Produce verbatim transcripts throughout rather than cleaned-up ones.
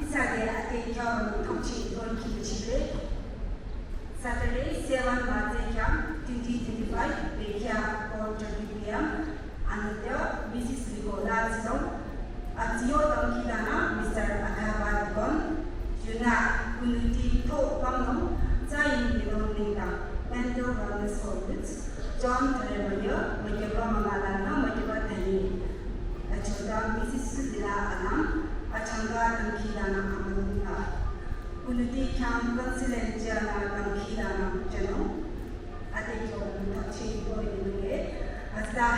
Ihsa te ate khyang thongchi don ki chile. Saturday, seven March khyang twenty twenty-five, bekhyah four thirty P M. Another Missus Rigo Lazilong, Atio Dongkidana, Mister Akaba Dikon, Yuna Kunuti To Pamnong, Zain Bidong Ningdang, Mental Wellness for Youth, John Jeremiah, Makiba Mangalana, Makiba Tani, Achoda Missus Sudila Anam, Achanga Dongkidana Amanunga, Kunuti Khyang Council and Jana Dongkidana Jano, Ate kyo thakchi ko inunge, hütsüta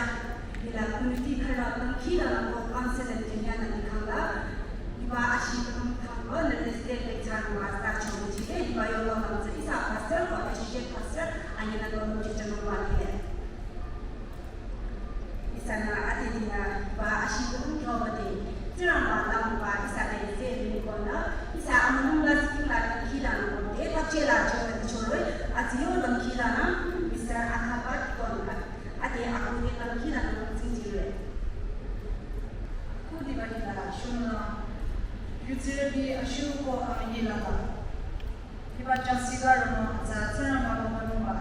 hila committee khara tangkhi la ko council and jenya na dikhang la, hiba ashi tang tang ko na state lecture ma hütsüta chong chike, hiba yo lo lang sa ihsa pastor ko associate pastor, anyana ko mo chichang ma le. Ihsanü ate dinü hiba ashi ko tong kyo bade, Tsingrangba lümba ihsa le se ni ko na, ihsa amunung la sing la tangkhi la ko de, thakchi la chong de choroi, atsi yo tangkhi la na, Mister Akaba Dikon la, ate aku de tangkhi la na sing jire. Ku diba hila, shung la, yutsire bi ashu ko amani la ba. Hiba changsi ka rama atsa Tsingrangba ko manungba.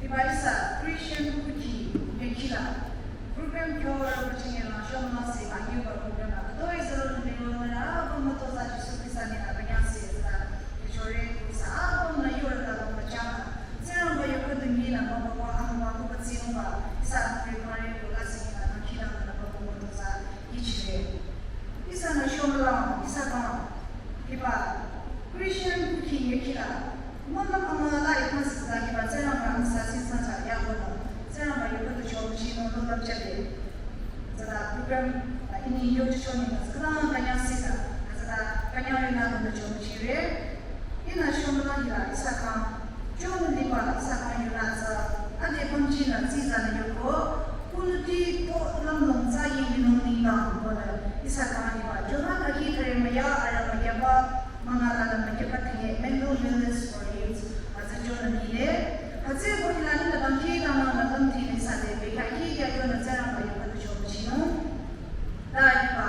Hiba ihsa Christian kuki mekila. Program kyo rama chinge la shoma se ayu ba program la. Toi zalo ne lo na abo mato sa Jisu Krista ne na banya se sa. Kechore ihsa abo na yo la ba machanga. Tsingrangba yo ko dungi na ba ba ama ko ba tsinungba. Ihsa pre pare ko la se na kila na ba ba mato sa. Ichire. Ihsanü shomlang, ihsa kang. Hiba Christian kuki mekila. Mama mama la ikhang sita hiba Tsingrangba ihsa sisa cha ya ko na. Tsingrangba yo ko cho chi no lo lam chale. Zada program ini yo cho ni na zada kanya sita. Zada kanya yo na lo cho chire. Ihnü shomlang hila ihsa kang, John liba ihsa kang yunü tsü, ade pamchi nü tsiza nü yoko, kunuti to lamlong tsü yingnung ninglang ko nü ihsa kang liba, Johan akhi thare maya ara mayaba, mangala nü mayaba thenge, Mental Wellness for Youth, atsü John nü nile, atsü ko hila nü nü bangki nü nü lamti nü ihsa de, bekha ki ya John nü tsü rang mayaba nü John chinung. Ta liba,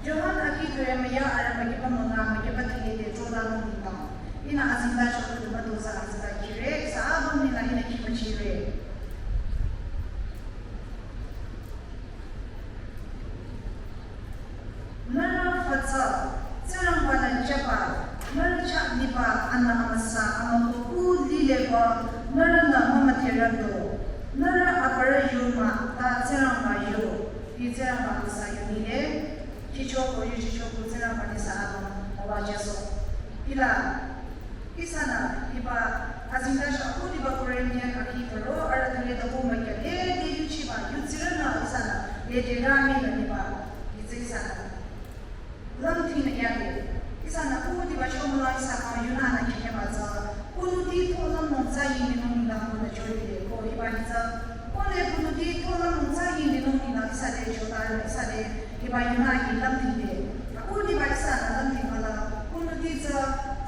Johan akhi thare maya ara mayaba manga mayaba thenge de chola nung ninglang. Ihnü azingda chola nung mato sa azingda kire, sa abang nila ihnü kima chire. Nührü fatsa, Tsingrangba nü chaba, nührü chah liba anü amüsa, amüko ku lileba, nührünü mümüdherüto, nührü aparü yuma, ta Tsingrangba yu, hi Tsingrangba amüsa yu nile. Kichoko yuchichoko Tsingrangba nisa abang, oba Jesu. Ila, ihsanü, hiba, azingda shaku hiba Corinthian akhi tharo, ara thare da bumba kya, le, de yuchiba, yutsirana ihsanü, le, de rami na hiba, itse ihsanü. Lamthina yade, ihsanü, ku hiba shomla ihsa kang yunana kine ba tsü, kunuti to lamlong tsü yingnung ninglang ko nü chori de, ko hiba nisa, ko le kunuti to lamlong tsü yingnung ninglang ihsa de chota, ihsa de, Hiba yunü hi lamthide. Aku diba ihsanü lamthi mala, kunuti tsü,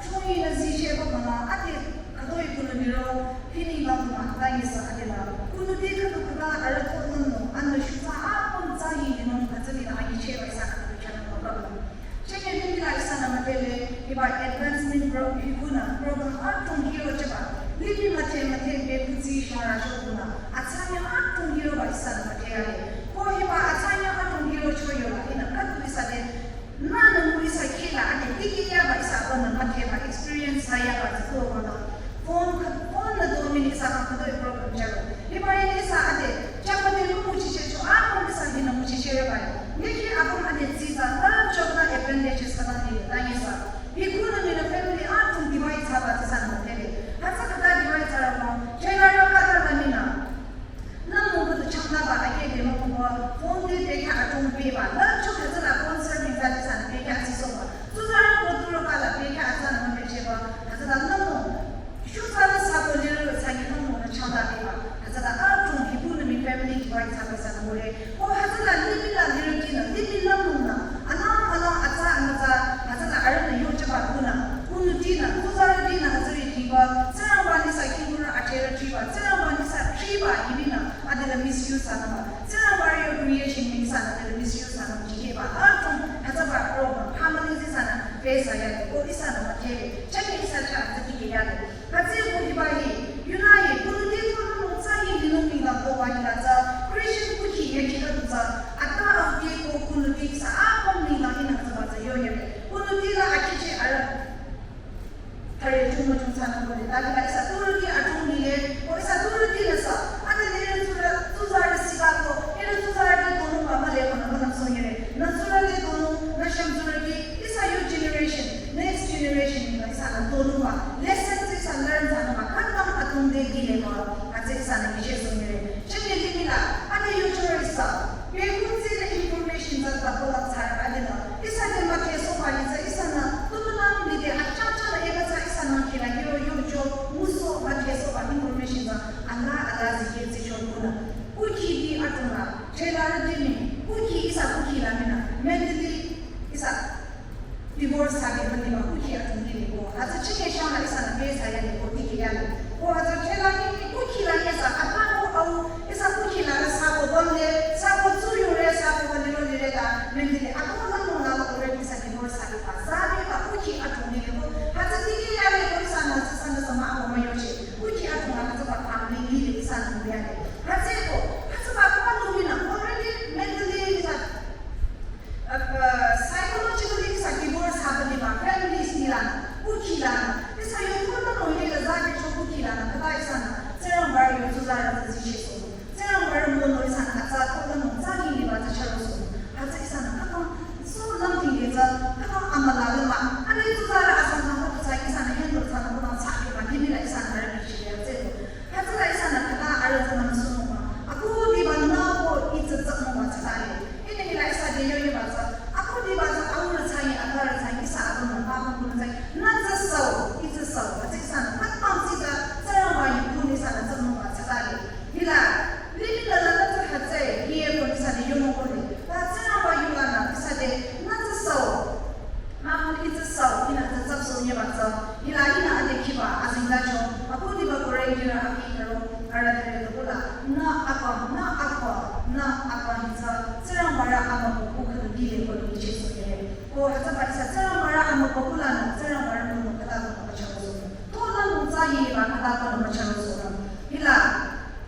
chungi nü zicheba mala, ade khütoi kunü liro, hini ba kuma, ta yesa ade la. Kunuti khütu khüta arüh to nunno, anü shuta apüm tsü yi dinung, atsali la anyi cheba ihsa khütu chana mokabla. Cheke dini la ihsanü müdhele, hiba advancement pro-, hi kunü, program atong hiro cheba. Lipi müdhe müdhe be kutsi shara cho kunü, atsanya atong hiro ba ihsanü müdhele. Ko hiba atsanya atong hiro cho yola, ihnü khütu ihsa de, nünü mu ihsa kila ade, tiki yaba ihsa konü müdheba experience ha yaba zito konü. Phone kha, phone nü do mini ihsa kha khütoi problem chalo. Hiba ini ihsa ade, chapa de lu mu chiche cho, apüm ihsa hinü mu chiche yaba. Niki apüm ade ziza, la chokna advantages kala ni, ta yesa. Hi kunü nünü family atong divide thsaba ihsanü müdhele. Hütsü khüta divide thsarama, chela ra kata la nina. Nang mungko tu chakla ba ake de mo ko phone de pekha atong peba. La chok hütsüla phone serving za ihsanü pekha atsisoba. Tsuzarü ko turo kala pekha atsana mo pecheba. Hütsüla nang mo. Shutsala sako lirü tsani nang mo na chakla peba. Hütsüla atong hi kunü mi family divide thsaba ihsanü mure. Ko hütsüla limih la lirü Pesa yale, ko ihsanü müdhele, chake ihsa chah tsü dikeh yale. Hütsüeko hiba hi, yunü hi, kunu te ko nü mongsa hi linung nengdang ko wa hila tsü, Christian kukhi ya kih khüdu tsü, ata aute ko kunu te ihsa apüm nengdang ihnü tsüba tsü yo yale. Kunu te la akhiche arüh. Thare chungmüchung thsanung kole, ta hila ihsa turüti adrong lile, ko ihsa turüti la sü, ade le ihrü tsurü, tsuzarü sika ko, ihrü tsuzarü te donungba mühle ko nü münang sonyere, nü tsurü te donung, nü shümtsurüti, ihsa youth generation, next generation la ihsanü donungba, lesson tsü ihsa learn thsanungba, khütang adrong te lile ko, hütsü ihsanü nyicheh sonyere. Chünye limih la, ade yuchore ihsa, pehunzila information tsü ta bulak thsare adenü, ihsa te müdhesohba hi tsü ihsanü, tumunang lide achacha la eba tsü ihsanü kila hiro yucho, muso müdhesohba information tsü, ala ala zikeh zicho kunü. Kukhi di adrong la, thela re dimi, kukhi ihsa kukhi la mina, mentally, ihsa, divorce thsade müliba kukhi adrong lile ko. Hütsü chikeh shang la ihsanü pesa yale ko dikeh yale. Ko hütsü thela ni kukhi la ihsa ata ko au ihsa kukhi la la sako bamle, sako tsuyure, sako bamle lo lire ta, mendile ako la mong la la already ihsa divorce thsade ba. Zabe ba kukhi adrong lile ko. Hütsü dikeh yale ko ihsanü tsü sanü sama ako müyoche. Kukhi adrong la hütsüba pamle lile ihsanü yale. Hütsüeko, hütsüba ko lumi nü already mentally ihsa Uh, uh, psychologically ihsa divorce thsaba liba, families ni lanü, kukhi lanü, ihsa yo ko nü mo ile la zabe cho kukhi lanü, khüta ihsanü, Tsingrangba yo tsuzarü tsü zicheh so. Tsingrangba mono ihsanü atsa ko nü mo tsü hi liba tsü charo so. Hütsü ihsanü khüta so lang ting de tsü, khüta amüla lima, ade tsuzarü asang sang ko tsü ihsanü handle thsanü ko nü tsü ke ba, limih la ihsanü arüh bichi ya tsü. Hütsüla ihsanü khüta arüh tsünü müsünungba. Ako diba nü ko itsü tsünungba tsütale. Ihnü hila ihsa de yo yoba tsü. Ako diba tsü aurü tsü hi, atarü tsü hi, ihsa abu nü, abu nü tsü hi. Nü tsü sao, itsü sao. Hütsü ihsanü khütang tsita Tsingrangba yu kuni ihsanü tsünungba tsütale. Hila, limih la la nü tsü hütsü, hiye ko ihsa de yo mo ko de. Ta Tsingrangba yu lanü ihsa de, nü tsü sao. Nü ko itsü sao, ihnü tsü tsap so nyeba tsü, hila ihnü ade khiba, azingdacho, ako diba Korinthirü akhi tharo, arüh thare to kula, nü akang, nü akwa, nü akang hi tsü, Tsingrangbarü amübükuh khüdu lile ko nyicheh sonyere. Ko hütsüba ihsa Tsingrangbarü amübükuh lanü, Tsingrangbarü mono khüta ko nü mücharo so. To la mongsa yiba khüta ko nü mücharo so. Hila,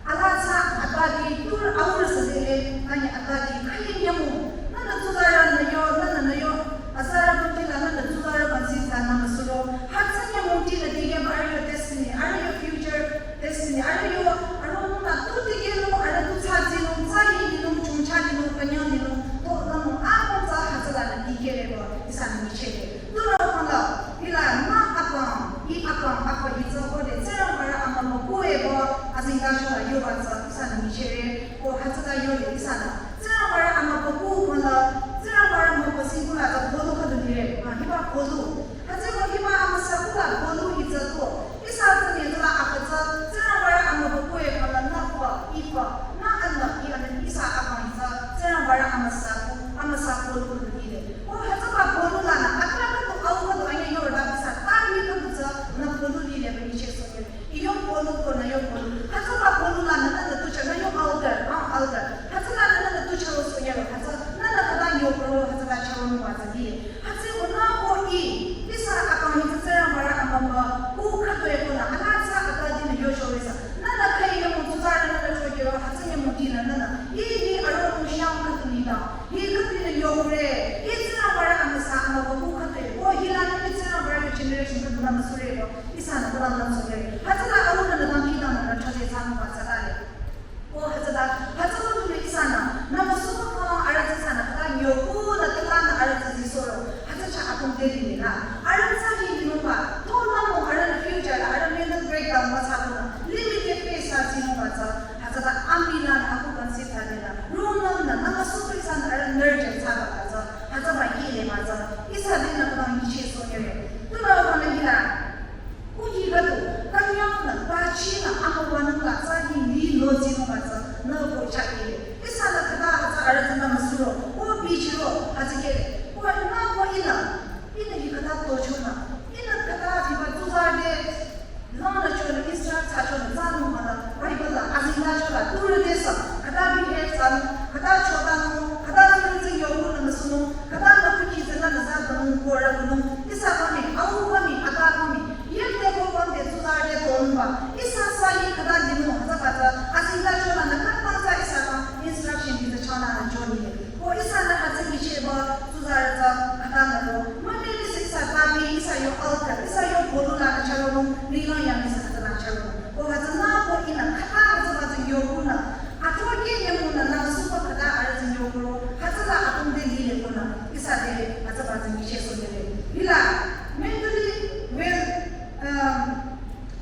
ala tsü atadi tur aurü sü dele, nani atadi khaye nyümong. Nünü tsuzarü nü yo, nünü nü yo, azarü bangti la nünü tsuzarü bangti tsü nü müsuro. Hütsü nyümong ti la dikeh ba arüh yo destiny, arüh yo future destiny, arüh yo, arüh nü tu dikeh nü, arüh tu tsü zi nü, tsü yi nü, chongcha nü, künyang nü, to la mong among tsü hütsüla nü dikeh le ko, ihsanü nyicheh le. Tunü kala, hila nü akang, ih akang, akwa hi tsü ko de, Tsingrangbarü amübükuh eko, azingdacho la yoba tsü, ihsanü nyicheh le, ko hütsüla yole ihsanü. Tsingrangbarü amübükuh ko la, Tsingrangbarü mübüsing ko la tsü bolu khüdu lire, ah, hiba bolu. Hütsüeko hiba amüsa ko la bolu hi tsü ko, ihsa tsü ne tsü la akwa tsü, Tsingrangbarü amübükuh eko la nü ko, ih ko, nü anü, ih anü, ihsa akang hi tsü, Tsingrangbarü amüsa ko, amüsa bolu khüdu lile. Ko hütsüba bolu lanü, atra khüdu, au khüdu, anya yo la bisa, ta ni khüdu tsü, nü bolu lile ba nyicheh so ke. Iyo bolu ko nü yo bolu. Hütsüba bolu lanü, nünü tu cha, nü yo altar, ah, altar. Hütsüla nü, nünü tu cha lo so ya lo, hütsü, nünü khüta yo bolu, hütsüla cha lo nü wa tsü di. Hütsüeko nü ko ih, ihsa akang hi tsü Tsingrangbarü amübükuh khüdu eko nü, ala tsü atadi nü yo cho le sa. Nünü khaye nyümong tsuzarü nünü cho kiro, hütsü nyümong ti nü nünü. Ih, ih, arüh nü shang khüdu nü da. Hi khüdu nü yore, hi Tsingrangbarü amüsa amübükuh khüdu, ko hila nü Tsingrangbarü yo generation khüdu nü müsure ko, ihsanü ko la nü sure. Hütsüla arüh nü nü dang hila nü nü chode thsanungba tsütale. Ko hütsüla, hütsüla nü ihsanü, nü müsuro ko arüh tsü ihsanü, khüta yo ko nü tela nü arüh tsü zisoro. Hütsü cha akong de lile la. Arüh tsü hi linungba, to la mong arüh nü future la, arüh mental breakdown ba tsü ko nü. Limih te face thsa zinungba tsü, hütsüta amüla nü ako kangsi thsa de la. Rungnüm nü, nü müsuro ihsanü arüh nurture thsaba la tsü, hütsüba yile ba tsü, ihsa de nü kang nyicheh so yore. Tunü kang nü hila, kuhi khüdu, künyang nü, bachi nü, amüwanung la tsü hi lilo zinungba tsü, nü ko cha yile. Ihsanü khüta hütsü arüh tsü nü müsuro, ko bichiro, hütsü kele. Ko nü ko ihnü, ihnü hi khüta tochonü, ihnü khüta hiba tsuzarü de, lanü chonü, instruct thsachonü, thsanung mah la, Bible la, azingdacho la, turü de sa, khüta behave thsanung, khüta chotanung, khüta turü tsü yo ko nü müsunung, khüta nü kuhi tsü nü nü za dunung, ko ra dunung, Lila yang isa hütsüla charo. Ko hütsüla ko ina khata hütsüba tsü yokunü. Ato ke yemunü nang supa khata arüh tsü yokuro. Hütsüla atong de lile konü. Isa de hütsüba tsü nyicheh so de. Lila, mentally well, um,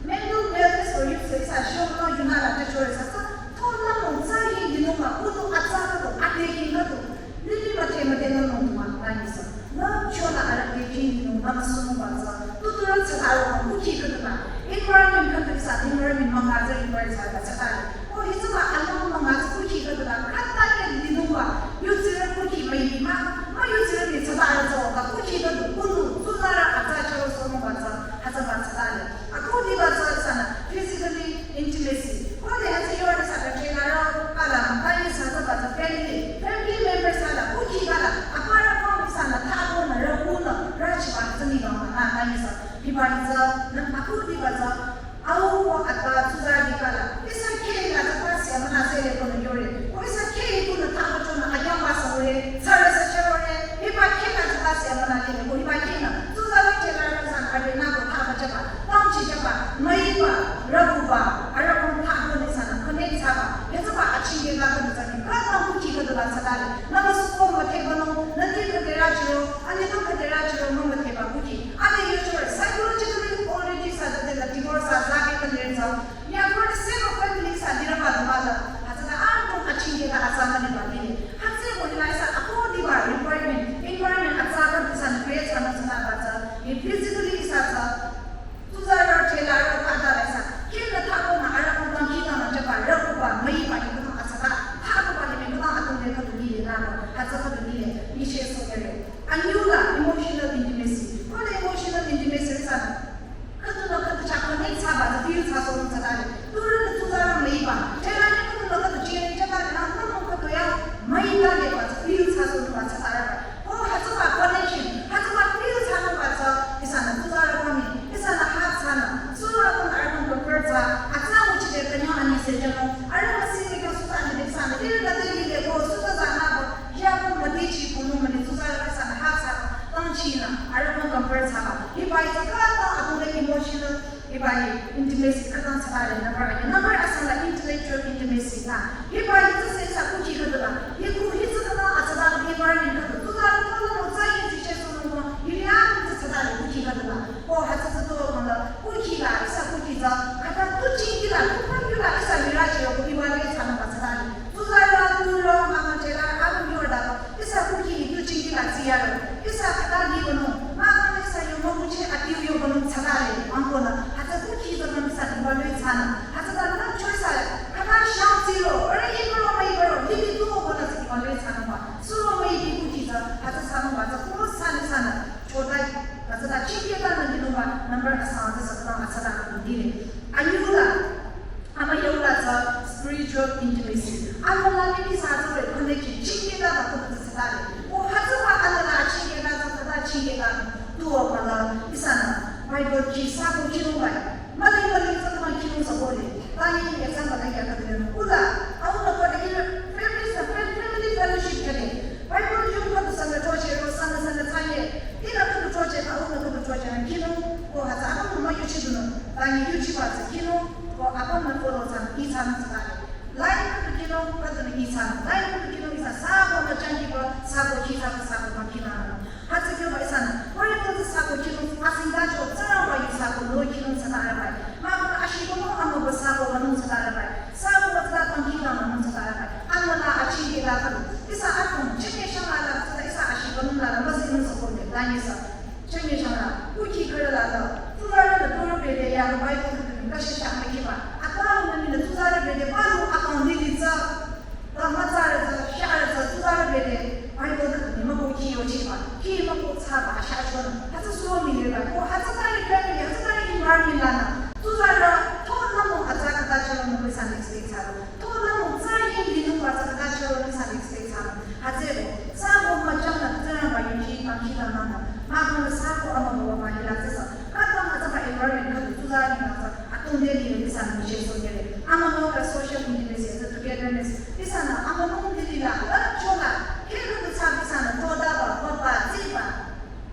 mental wellness or youth isa shono yunü la te chore sasa. Tola mo tsü yi yinuma kunu atsa kato, ate yi kato. Lili mate mate nü nung tuma nani sa. Nü chola arüh te jin nung nü sunu ba sa. Tutura tsala ro kuki kadala. Environment kadala sa environment manga sa environment sa sa sa. O hitsüba alung manga sa kuki kadala. Kata ke linung ba. Yutsira kuki mai ma. Ma yutsira ni tsala ro sa ba kuki kadala. Kunu tsala ra atsa charo sunu ba sa. Hasa ba sa. Ako di ba sa sa na. Physically intimacy. Kode hütsü yore sa kachela ro kala, kani sa sa ba sa family, family members kala, kuki kala, apara kong sa na thabo na rabu na rachi ba sa ni ba na kani sa. Hiba ni sa na aku di ba sa, au ko ata tsuzarü di kala. Isa ke la sa ba sa mana se le kono yore. Ko isa ke ko na thabo chona ayang ba sa ore, sa ra sa cha ore. Hiba ke la sa ba sa mana ke ko hiba ke na. Tsuzarü chela ro sa na ade na ko thabo cha ba. Tangchi jaba, maiba, rabuba, arabang thabo ni sana, connect saba, yasaba achinge la kadu sani, kata kuki kadu la sadale, nama suko mate bano, nati kate rachiro, ani to kate rachiro, no mate ba kuki, ani yochore, psychologically already sa de la divorce sa zabi kale sa, ya for the sake of family sa dira ba ba la, hasa da arabang achinge la asana ni ba ni, hasa ko ni la sa ako di ba requirement, environment atsa kadu sana create sana sana ba sa, ni physically sa sa, Tsuzarü chela ro kata la sa. Kina thabo na ara ko tang kita na chapa ra ko ba mai ba ni ko asaba. Thabo ba ni ko atong de ko ni le na ko. Hatsa ko ni le. Ni she so kere. Anyula emotional intimacy. Ko le emotional intimacy sa. Katu na katu cha ko ni sa ba feel sa so sa da. Turu tsuzarü mai ba. Chela ni ko na katu chela chapa na ko ko ya mai ba le ba feel sa so ba sa da. Ko hütsüba connection, hütsüba feel thsanungba tsü, ihsanü tsuzarü kami, ihsanü hap thsanü, suro akong arüh kong comfort thsa, atsa nguchide künyo ani se jüno, arüh masi ni kyo suta ni de thsanü, diri da diri de ko suta za na ko, ya ko mati chi kunu mani tsuzarü ihsanü hap thsanü, tang chi na, arüh kong comfort thsaba. Hiba isi kata akong de emotional, Hiba hi intimacy khütang thsaba le number ane. Number asang la intellectual intimacy ta. Hiba hi tsü se sa kuki khüdu la. Hi ku hi tsü khütang atsaba hiba ni khüdu. Tsuzarü khüdu la tsü yin zi che su nung ko. Hi ya ni tsü thsaba le kuki khüdu la. Ko ha tsü tsü to ko la. Kuki la, ihsa kuki tsü. Khüta tu chingi la, tu pang yu la, ihsa mira che yo ku hiba le thsanungba thsaba le. Tsuzarü la, tu lo, mama che la, abu yo da. Ihsa kuki tu chingi la tsiya lo. Ihsa khüta ni kono. Ma ma ihsa yo mo kuchi ati yo kono thsala le. Ang kono. Hütsü kuki tsü ma ihsa ni kono thsana. Hütsü da na choi sa. Khüta shang tsi lo. Ore yi kono ma yi kono. Ni ni tu kono tsi kono thsana ma. Suro ma yi kuki tsü. Hütsü thsana ma tsü ko sa ni thsana. Chodai. Hütsü da chingi da na ni lo ma. Number asang tsü sa na hütsü da ni le. Anyula. Ama yola tsü spiritual intimacy. Ama la ni sa tsü connection. Chingi da ba ko tsü tsü da le. Ko hütsüba ama la chingi da tsü tsü da chingi da. Tuo ma la ihsanü Bible ki sa ko kinung bai. Ma le ma le tsü ma kinung sa ko le. Ba ni example la ya ka de. Ula, au na ko de family sa family fellowship ka de. Bible yung ko sa na to che ro sa na sa na sa ye. Ina ko to che, au na ko to che na kinung. Ko hütsü ama ma yu chi du no. Ba ni yu chi ba tsü kinung. Ko apüm na follow thsa, i thsa na thsa le. Line khüdu kinung, khüdu ni i thsa na. Line khüdu kinung ihsa sa ko na changi ko, sa ko ki thsa ko, sa ko ma ki na na. Hütsü kyo ba ihsanü. Wari ko sa ko kinung, asing da cho, tsara wa yu sa ko, lo kinung thsa na ra bai. Ma ko ashi ko no, ama ko sa ko, ma nung thsa na ra bai. Sa ko ba thsa tang ki na, ma nung thsa na ra bai. Ama la achi ki la khüdu. Ihsa atong, chingi shang la, thsa ihsa ashi ko nung la, ma zi nung sa ko le, la ni sa. Chenye shang la, kuki kara la la, tsuzarü la toro bede ya la Bible khüdu ni kashi shang la kiba. Ata la ni la tsuzarü bede ba lu akang ni li tsü. Ta ma tsarü tsü, sharü tsü, tsuzarü bede Bible khüdu ni ma ko ki yo chiba. Ki ma ko tsaba sha chon. Hütsü suro mi le ba. Ko hütsü ta ni family, hütsü ta ni environment la na. Tsuzarü to la mo atsa kata chalo mo ko sa ni expect tsalo. To la mo tsarü yin di nung ba tsü kata chalo ni sa ni expect tsalo. Hütsüeko, sa ko ma chang la Tsingrangba yungji tangki la nang la. Ma kang la sa ko ama ko wa ma hi la tsü sa. Kata ma tsü ba environment khüdu tsuzarü ni la tsü. Atong de ni ni sa ni che so de le. Ama no ka social intimacy, the togetherness. Ihsanü ama no de ni la, la cho la. Ke khüdu tsü ihsanü to da ba, ba ba, zi ba.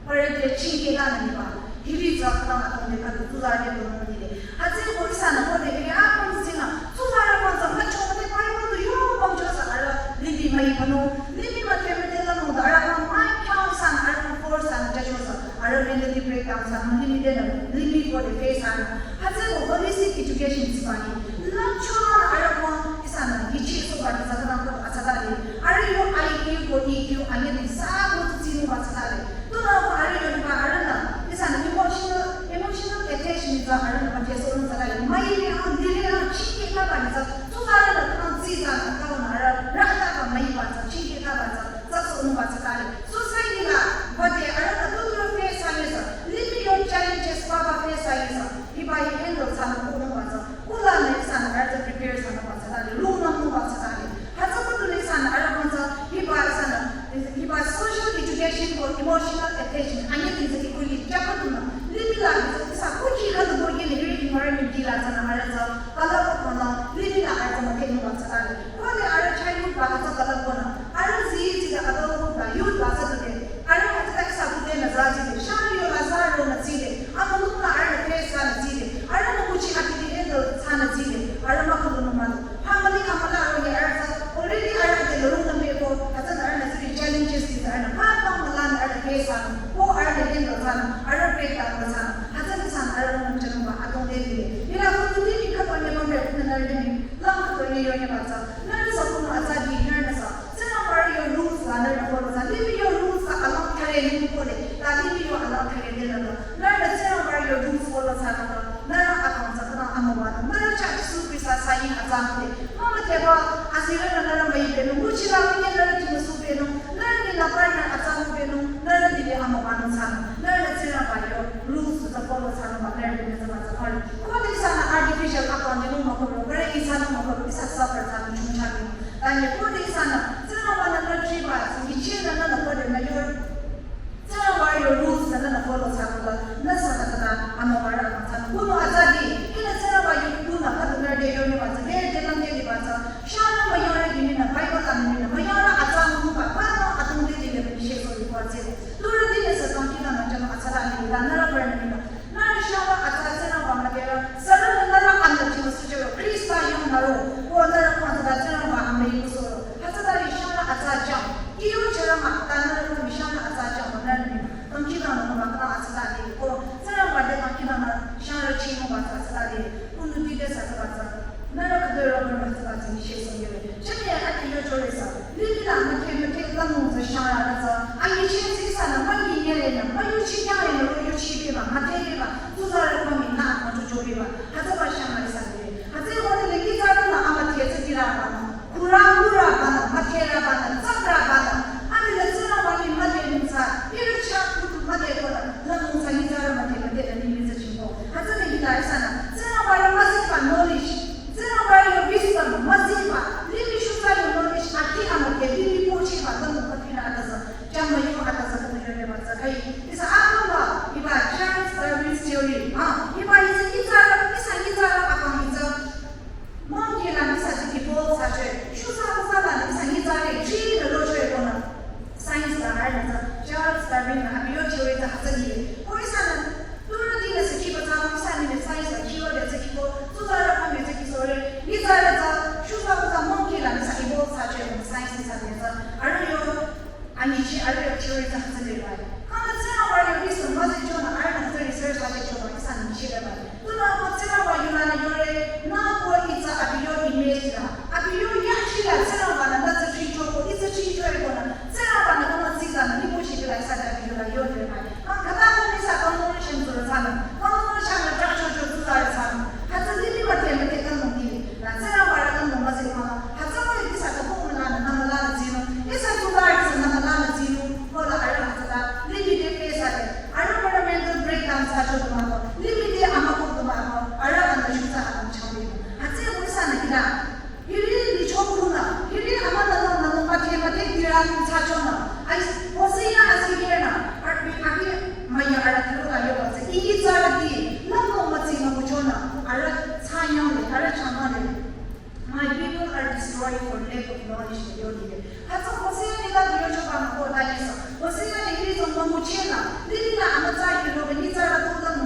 Pare de chingi la ni ba. Hiri Sa khütang atümde khüdu tsuzarü te tunung dile. Hütsüeko ihsanü khode hiri apüm sinü tsuzarü pangsa müchomüde Bible du yo pangchosa arüh limih müipanung. Limih müthemüde lanungda arüh pang mai khyang ihsanü arüh pang force sanü jüchosa arüh mentally breakdown sanü limih denü limih khode face sanü. Hütsüeko holistic education sipani. Lümchola arüh pang ihsanü nyichisohba nyi sa khütang khüdu atsatale. Arüh yo I Q ko E Q anyüding sa ko tsinungba atsatale. Tunüo arüh yo hiba arühnü ihsanü emotional, emotional attachment tsü arühnü müdhesohnung tsütale. Müile ang lile ang chingkeh kaba nyi tsü tsuzarünü khang tsizanü kaba nü arüh rühtaba müiba tsü chingkeh kaba tsü tsüsohnungba tsütale. Society la bade arühnü tuturo face anyüsa, limih yo challenges papa face anyüsa, hiba hi handle thsanung konungba tsü kulanü ihsanü arüh tsü prepare thsanungba tsütale, rungnümnungba tsütale. Hütsüba tunü ihsanü arüh pangsa hiba ihsanü hiba social education ko emotional attachment anyüding tsü equally jüba tunü limih la ihsa kuchi khüdu ko yile hiri environment dila tsünü arüh tsü külüpba konü limih la arüh tsü müthehnungba tsütale. Khode arüh childhood ba hütsü külüpkonü arüh zi zide adulthood la youth la tsüdude arüh hütsüta ihsa kudenü za zide, shari yola za ronü zide, amülungnü arühnü face thsanü zide, arühnü kuchi akidi handle thsanü zide, arüh mükhülunung mah. Family amüla roh-i arüh tsü already arüh te lorungnü meko, hütsünü arühnü zide challenges ti tsü arühnü papa mülanü arüh face thsanü, ko arüh te handle thsanü, arüh breakdown thsanü, hütsü ihsanü arüh rungnüm jünungba adrong te lile. Hila ko tu limih khütonyeba me kunü nührü limih lang khütonye yonyeba tsü, nührü sü kunü atsadi nührünü sü Tsingrangba yo rules la nührü follow thsa. Limih yo rules la alang thare limih kole. La limih yo alang thare de la la. Nührü Tsingrangba yo rules follow thsanü la. Nührü akang tsü khütang amüwanung. Nührü chah Jisu Khrista sayin atsa mule. Mama teba azirünü nührü müibenung. Nguchi la wünye nührü ti müsubenung. Nührü ni la parnü atsa mübenung. Nührü dile amüwanung thsanü. Nührü Tsingrangba yo rules tsü follow thsanüba nührü dile tsüba tsü khore. Khode ihsanü artificial akang dinung mükoh ro. Nührü ihsanü mükoh ro. Ihsa suffer thsanü chungchang dinung. Tanye khode ihsanü, Tsingrangba-nü nütriba, nyicheh nü nünü khode nü yo, Tsingrangba yo rules nü nünü follow thsanüla, nü sü khüta amüwa rü amütsa nü. Kunü atsadi, ihnü Tsingrangba yo kunü khüdu nührü te yonyeba tsü, te te lang te liba tsü, shanü müyore di minü, Bible la nü minü, müyore atsa nguba, khüta adrong te lile münyi sheko liba tsü. Turütinü sü tangki nü nü jünü atsala nü la, nührü parnü minü. Nührü shaba atsa Tsingrangba müdherü, sürünü nührü amüti müsüchero, Khrista yongnü ro, ko nührü khüta Tsingrangba amüi kusoro. Hütsütari shaba atsa jang, kiyo chürü mah, ta nührü ko mi shaba atsa jang, nührü mi, tangki nü nü mah, ta atsa di, ko Tsingrangba te tangki nü nü, shaba chinungba atsa di, kunü dide sa atsa. Nührü khüdu ro nührü tsü ba tsü nyicheh sü yore. Chünye ati yo chore sü. Limih la müthe müthe lanung tsü shara la tsü. Anyicheh tsü ihsanü münyi nyere nü, müyuchi nyere nü, ro yuchi beba, müthe beba. Tsuzarü münyi nü akang chocho beba. Hütsüba shara ihsa le. Hütsü wole le nyitsarü nü amüthe tsü diraba nü. Khürü khürüba nü, mütherüba nü, tsakraba nü. Amüla Tsingrangba ni müdhe nü tsü. Ihrü chah kutu müdhe konü. Lanung tsü nyitsarü müthe müthe nü limih tsü chingko. Hütsü le hila ihsanü. Tsingrangba yo müziba knowledge. Tsingrangba yo wisdom, müziba, limih shutsa yo knowledge, akhi amüke, limih pochiba, tamo kathina atasa, jama yo atasa, tamo yo neba tsa kai. Ihsa akamba, hiba Charles Darwin's theory, ha, hiba ihsa nyitsarü, ihsa nyitsarü akang ihsa. Monkey la ihsa ti evolve thsacho, shutsa kusa la ihsa nyitsarü, chi de lo cho konü. Science la arüh nü tsü, Charles Darwin nü abi yo theory tsü hütsü nile. Ko ihsanü, turütinü sü khiba tsü, ihsanü nile science la khiba de tsü khibo, tsuzarü kome tsü khisore, nyitsarü tsü, shutsa kusa monkey la ihsa evolve thsacho, science nü tsü nile tsü, arüh yo, anyicheh arüh yo theory tsü hütsü nile bai. Khanü Tsingrangba yo wisdom müzichonü arüh nü tsü research thsacho, ihsanü nile bai. Tunüo ko Tsingrangba yunü nü yore, nü ko ihsa abi yo image la, abi yo yangchi la Tsingrangba nü nü tsü chicho ko, ihsa chicho ko nü, Tsingrangba nü kama tsisa nü, nipo shi la ihsa abi yo la yore bai. Kang khüta ko ihsa kang mo shen zoro thsanü, kang mo shan la jang cho cho zuzarü thsanü. Hütsü limih müthe müthe kang mo nile, la Tsingrangba la kang mo müzi kama, hütsü ko ihsa ko mo la nü, nü la nü zinu, ihsa zuzarü thsanü, nü la nü zinu, ko la arüh hütsüta, limih te pe sa de, arüh environmental breakdown thsacho du mah ko, limih te amüko du mah ko, arüh anü shutsa anü changde. Hütsü ko ihsanü hila. Hiri licho kunü, hiri amünü nü nü nü müthe müthe dirang thsachonü. Ai, Hosea azikehrünü, arüh abi abi müya arüh thüro la yoba tsü. Ihnü tsarüti, lango mütsi mükuchonü, arüh tsanyang le, arüh changmang le. My people are destroyed for lack of knowledge, yo dile. Hütsü Hosea ni la yochoba nü ko ta ihsa. Hosea ni hiri zong münguchenü, limih la amütsa hiro, ihnü tsarü tu la nü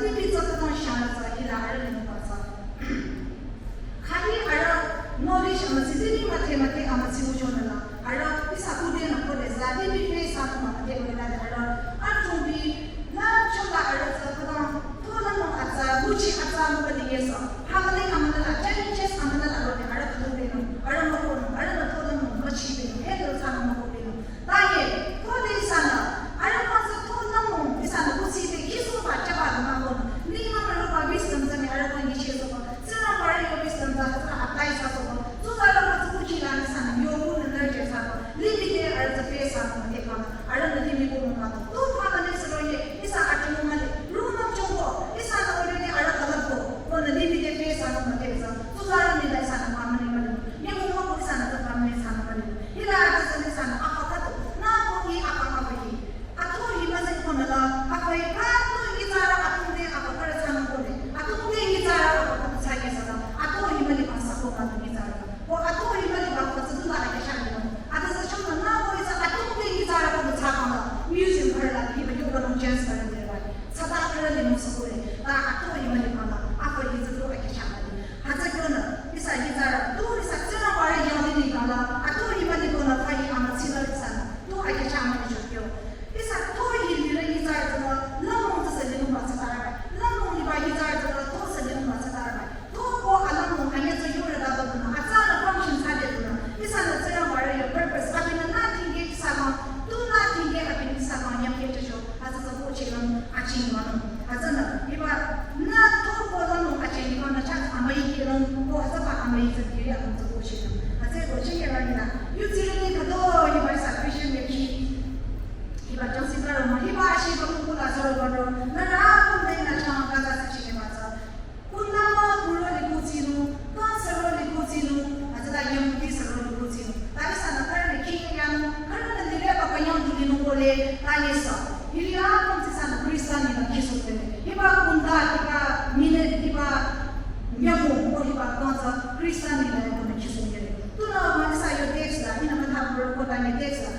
Limih tsü khütang shang tsü hila arüh limih ba tsü. Khani arüh knowledge amütsi, limih müdhe müdhe amütsi ujonü la. Arüh ihsa kudenü kode tsü limih fe sanü mümüdhe wela de arüh. Atümung bi la chola arüh tsü khütang to lanü atsa, nguchi atsa müba liyesa. Hamüle amüla la, challenges amüla la rode arüh kudenü. Arüh mükonü, arüh nü to lanü müchibenü, handle sanü mükobenü. Taye, kode ihsanü, arüh khyang tsü to lanü, ihsanü kuthsi de, kisu ba chaba de mükonü. Ni mümüro ba wisdom tsü ni arüh khyang nyicheh soba. Tsingrangba yo wisdom tsü, tsü apply thsa soba. Tsuzarü ba tsü kuchi la ihsanü, yo kunü nurture thsaba. Limih de arüh tsü fe sanü müdhe kala. Arüh nü limih ko mümüdhe. Tu family sü roye, ihsa atümung mühle. Rungnüm choko, ihsanü already arüh kalapko. Konü limih de fe sanü müdhe tsü. Tsuzarü ni la ihsanü family mühle. Nyümong ko ihsanü tsü family sanü mühle. Hila arüh tsü ihsanü akha khüdu. Nü ko i akha mühle. Atho hi müzeh konü la, akha hi khüdu nyitsarü atümung de akha khürü thsanung kode. Atümung de nyitsarü akha khüdu thsanye sala. Atho hi müliba sako khüdu nyitsarü. Ko atho hi müliba khüdu tsü tula akya shang nung. Ata tsü chonü nü ko ihsa atümung de nyitsarü khüdu thsa kang la. Museum khürü la, hiba yoba nung chance khürü de bai. Tsüta khürü linung sako le. Ta atho hi müliba la, akha hi tsü tu akya shang nung. Hütsü kyonü, ihsa nyitsarü, tu ihsa Tsingrangba rü yangli ni kala, atho hi müli konü fa hi amütsi la ihsanü. Tu akya chah mani chokyo. Ihsa to hi lire nyitsarü tsü la, lanung tsü sü linung ba tsü taraba. Lanung liba nyitsarü tsü la, to sü linung ba tsü taraba. To ko alanung anyü tsü yore da ba duna, atsa la function thsade duna. Ihsanü Tsingrangba rü yo purpose, abinü nü tingke ihsa kang, tu nü tingke abinü ihsa kang nyamke chocho, atsa tsü ko chelang, aching manung. Hütsünü, hiba, nü to ko lanung aching hiba nü chah amüi kelang, ko hütsüba amüi tsü kiri anung tsü ko chelang. Hütsü ko chingke la nina. Yutsirü ni khüdu hiba ihsa Christian meki. Hiba jangsi karo ma, hiba ashi ba kuku la zoro baro, nü ra kunde nü chang ka za sa chine ba tsü. Kunda ma kuro li kutsinu, kan saro li kutsinu, hütsüta yangti saro li kutsinu. Ta ihsanü kare ni king yanu, kare ni lire ba kanyang tu linu kole, ta yesa. Hiri a kong ihsanü Christian ni la kisu tene. Hiba kunda, hiba minute, hiba nyamu, ko hiba kan tsü Christian ni la yanu kisu tene. Tunü ma ihsa yo text la, ina mata kuro ko ta ni text la.